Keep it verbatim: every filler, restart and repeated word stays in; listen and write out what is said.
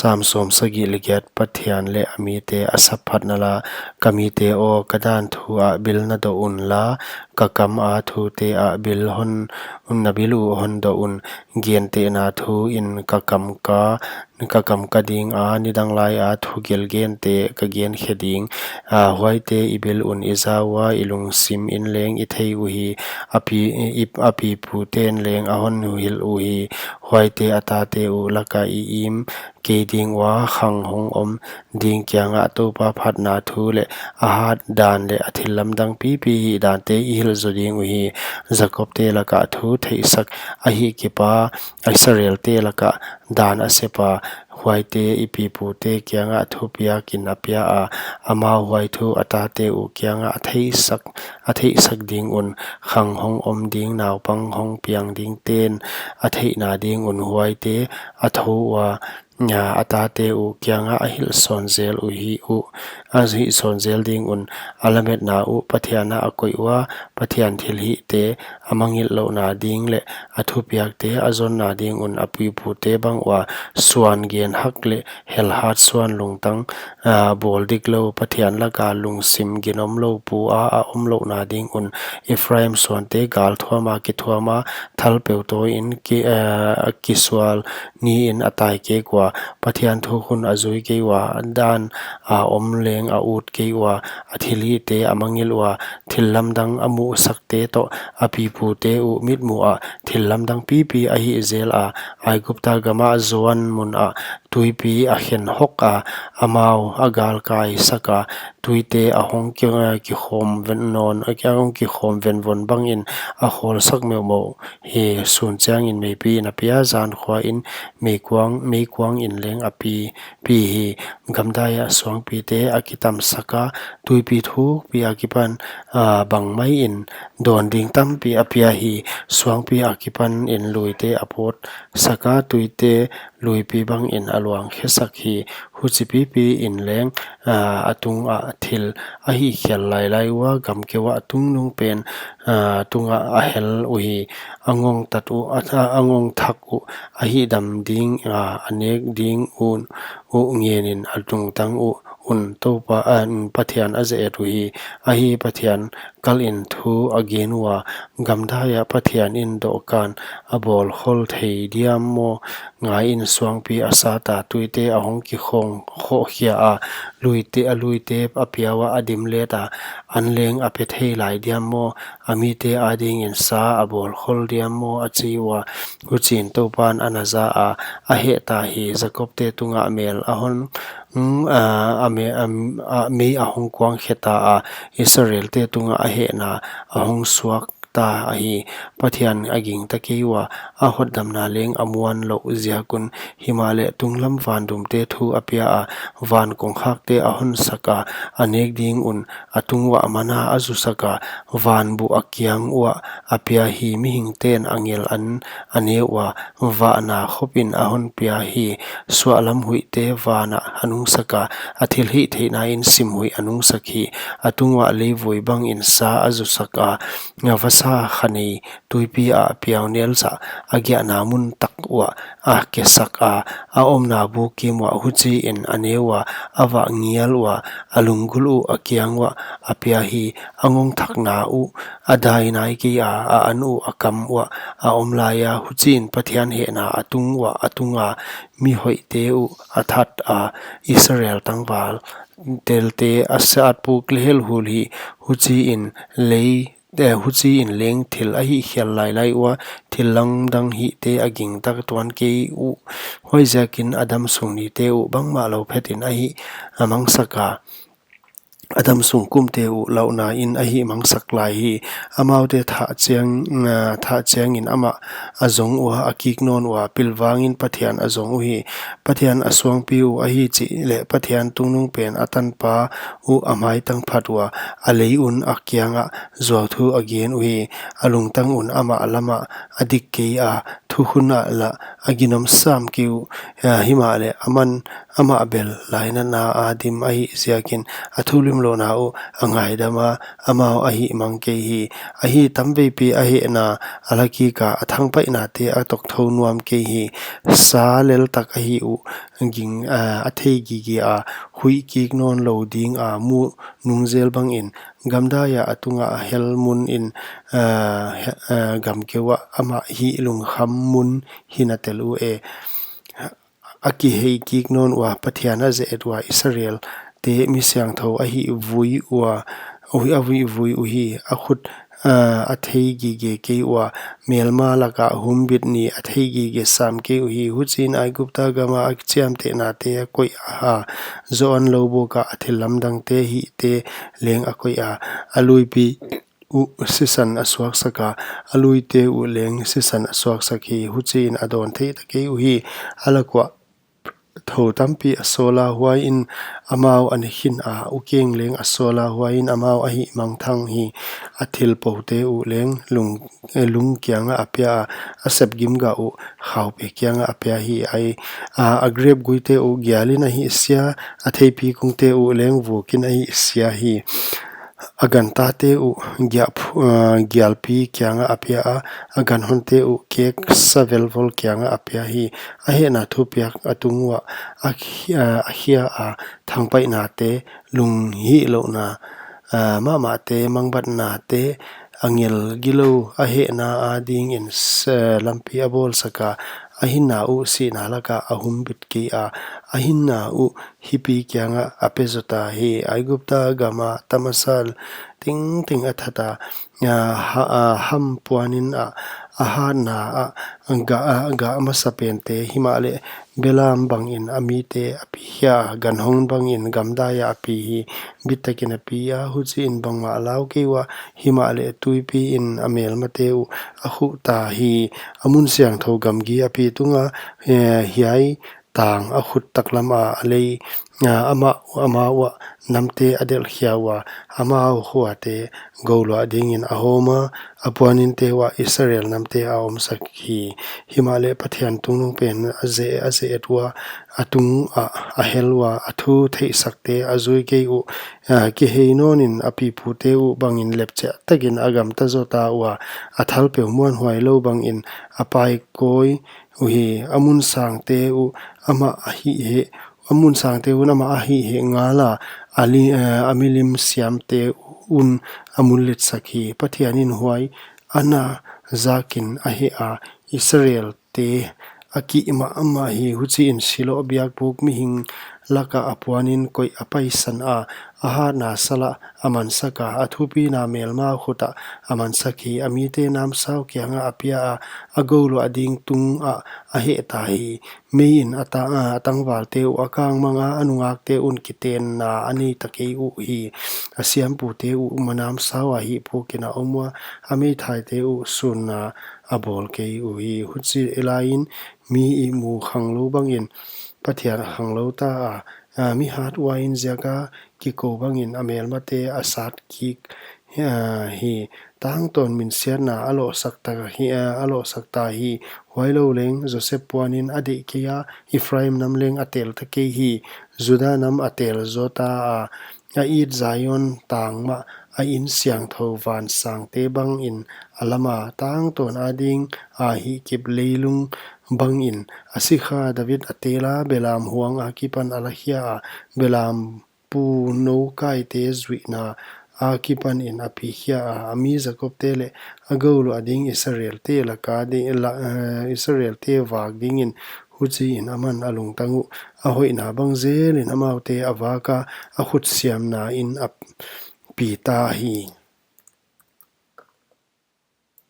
Sam sawmsagih leh giat. Pathian leh a mite a sap phat nala. Ka mite aw, ka dan thu ah bil na doh unla, ka kam a thute ah bil hon, na bil uh hon doh un. Gentehna thu in ka kam ka, ka kam ka ding a, nidang lai a thugelh gente ka gen khe ding. A, huaite i bil un i za ua, i lungsim in leng i thei uhi, a pi, i, a piputen leng a hon hilh uhi. Huaite a tate uh laka i im kei ding ua, khang hong om ding kianga Toupa phatna thu leh a hat dan leh a thillamdang pipi hih dante i hilh zo ding uhi. Jakobte laka thu theihsak a hihkip a, Israelte laka dan a sep a, huaite i pipute kianga thupiak in a pia a, amau huai thu a tate uh kianga a theihsak, a theihsak ding un. Khang hong om ding, naupang hong piang dingten a theihna ding un huaite a thou ua, a, a tate uh kianga a hilh sawn zel uhi uh, a hilh sawn zel ding un. A lametna uh Pathian ah a koih ua, Pathian thilhihte a mangngilh louhna ding leh a thupiakte a zonna ding un. A pipute bang ua, suan gen hak leh helhat suan lungtang, a, bawl diklou, Pathian laka lungsim ginomlou pu a a omlouhna ding un. Ephraim suante gal thuama kithuama, thal peuh tawi in ki, a, kisual ni in a tai kei ua, Pathian thukhun a zui kei ua, dan a om leng a ut kei ua, a thilhihte a mangngilh ua, thillamdang a muhsakte toh a pipute uh mitmuh ah thillamdang pipi a hih zel a, Aigupta gama Zoan mun ah tuipi a khen hok a, amau a galkai sak a, tuite a hong ki, kikhawm ven nawn, a hong kikhawm venvon bangin a khawlsak meuhmeuh hi. Sun chiangin meipi in a pia, zan khua in meikuang, meikuang in leng a pi, pi hi. Gamdai ah suangpite a kitamsak a, tuipi thukpi akipan, a, bangmai in dawn ding tampi a pia hi. Suangpi akipan in luite a pawtsak a, tuite luipi bangin a luang khesak hi. Huchi pipi in leng, a, a tungah thil a hihkhial lailai ua, gamkeu ah tungnungpen, a, tungah a hel uhi. A ngongtat uh, a, a ngongthak uh a hihdam ding, a, a nek ding un, uh ngenin a lungtang uh un Toupa, a, Pathian a ze-et uhi. Ahi, Pathian kal in thu a gen ua, gamdai ah Pathian in dohkan a bawlkhol thei diam maw? Ngai in, suangpi a sat a, tuite a hong kikhawng khohkhia a, luite, a luite a piau a, a dim let a, an leng a pe thei lai diam maw? A mite adingin sa a bawlkhol diam maw? A chi ua. Huchiin Toupan a na za a, a hehta hi. Jakobte tungah mel a hon, mm, a, a me, a, a mei a hong kuang kheta a, Israelte tungah a hehna a hong suak ta ahi. Pathian a gingta kei ua, a hotdamna leng a muanlouh ziak un. Himahleh tunglam vandumte thu a pia a, van kongkhakte a honsak a, a nek ding un, a tung uah mana a zusak a, van buh a kiang uah a pia hi. Mihingten angel an a ne ua, vahna khopin a hon pia hi. Suahlam huihte van ah a nungsak a, a thilhihtheihna in simhuih a nungsak hi. A tung uah leivui bangin sa a zusak a, a vasa kha nei tuipi ah piau nelzah a giahna mun tak uah a kesak a, a omna bukim uah. Huchiin a ne ua, a vah ngial ua, a lunggulh uh a kiang uah a pia hi. A ngongthakna uh a dai nai kei a, a an uh a kam uah a om lai a. Huchiin Pathian hehna a tung uah a tung a, mi hoihte uh a that a, Israel tangval telte a satpuk leh helhul hi. Huchiin lei, eh, huchiin leng thil a hihkhial lailai ua, thillamdang hihte a gingta tuan kei uh. Huaiziakin a damsung nite uh bangmahlou phetin a hih a mangsak a, a damsung kumte uh lauhna in a hih mangsak lai hi. Amaute thah chiang, ah, thah chiangin amah a zong ua, a kik nawn ua, pilvangin Pathian a zong uhi. Pathian a suangpi uh ahi chih leh Pathian tungnungpen a tanpa uh a maitang phat ua, a lei un a kiangah zuauthu a gen uhi. A lungtang un amah lamah a dik kei a, thukhun ah lah a ginom sam kei uh. Himahleh aman amah bel lainatna a dim ahih ziakin a thulimlouhna uh a ngaidam a, amau a hihmang kei hi. Ahi, tamveipi a hehna a la kik a, a thangpaihnate a tokthou nuam kei hi. Sa leltak ahi uh, ging, a thei gige a, huih kik nawnlou ding a muh nungzel bangin, gamdai ah a tungah a hel mun in, a, he-, a, gamkeu ah amah hih lungkham mun hi na tel uh e. A kihei kik nawn ua, Pathian a ze-et ua, Israelte mi siangthou a hihvui ua, a hihvui uhi. A khut, a, a thei gige kei ua, melma laka humbit ni a thei gige sam kei uhi. Huchiin Aigupta gama a chiamtehnate a koih a, Zoan lou buk ah a thillamdangte hihte leng a koih a, a luipi uh sisan a suaksak a, a luite uh leng sisan a suaksak hi. Huchiin a dawn theita kei uhi. A lak uah thou tampi a sawl a, huaiin amau a ne khin a, ukeng leng a sawl a, huaiin amau a hihmang thang hi. A thil poute uh leng lung, eh, lung kiangah a pia a, a sepgim gah uh khaupi kiangah a pia hi. Ai, a, a grep guite uh gialin a hihsia, a theipi kungte uh leng vuakin a hihsia hi. A gantate uh giap-, a, gialpi kiangah a pia a, a ganhonte uh keksa velvol kiangah a pia hi. A hehna thupiak a tung uah a khi-, a, a khia a, thangpaihnate, lunghihlouhna, a, mahmahte, mangbatnate, a ngel gilou a hehna adingin s-, lampi a bawlsak a, a hinna uh sihna laka a humbit kei a, a hinna uh hipi kiangah a pe zota hi. Aigupta gama tamasa tengteng a that a, a, ha-, a, Ham puanin a, a hatna ah gah, a, gah masapente, himahleh belam bangin a mite a pi khia, ganhon bangin gamdai ah a pi hi. Bittakin a pi a, huchiin bangmah a lau kei ua, himahleh tuipi in a melmate uh a khuh ta hi. A mun siangthou gamgi a pi tunga, eh, hiai tang a khut taklam a a lei, a, amah, amah uah namte a delh khia ua, amau khuate gouluah dingin a hawm a, a puaninte uah Israel namte a omsak hi. Himahleh Pathian tungnungpen a ze-, a ze-et ua, a tungah a hel ua, a thu theihsakte a zui kei uh, a, kihei nawnin a pipute uh bangin lepchiah takin a gamta zota ua, a thalpeu muanhuai lou bangin a paikawi uhi. A mun sangte uh amah a hih heh, a mun sangte un amah a hih heh ngal a, a li-, eh, a milim siamte un a mulletsak hi. Pathianin huai a na zakin a heh a, Israelte a kih mahmah hi. Huchiin Shiloh biakbuk mihing laka a puanin koih a paisan a, a hatna sa lah a mansak a, a thupina melma khut ah a mansak hi. A mite namsau kiangah a pia a, a gouluah ding tungah a heh ta hi. Meiin a ta-, a, a tangvalte uh a kangmang a, a nungakte un kitenna a nei ta kei uhi. A siampute uh ma namsau a hihpukin a om ua, a meithaite uh sunna a bawl kei uhi. Huchi laiin mi ihmu khanglou bangin Pathian a khanglou ta a, a, mi hat uain ziak a kikou bangin a melmate a sat kik, a, hi. Tangtawn minsiatna a lohsak ta hi, a, a lohsak ta hi. Huailou leng Joseph puanin a deih kei a, Ephraim nam leng a tel ta kei hi. Juda nam a tel zota a, a it Zion tang mah, a in siangthou vansangte bangin a lam a, tangtawn ading a hihkip leilung bangin a sikha David a tel a, belam huang akipan a la khia a, belam pu nou kaite zuihna akipanin a pi khia a, a mi Jakobte leh a gouluah ding Israelte laka di-, la, eh, Israelte vak dingin huchiin aman a lungtang uh, a hoihna bang zelin amaute a vak a, a khut siamnain a pi ta hi.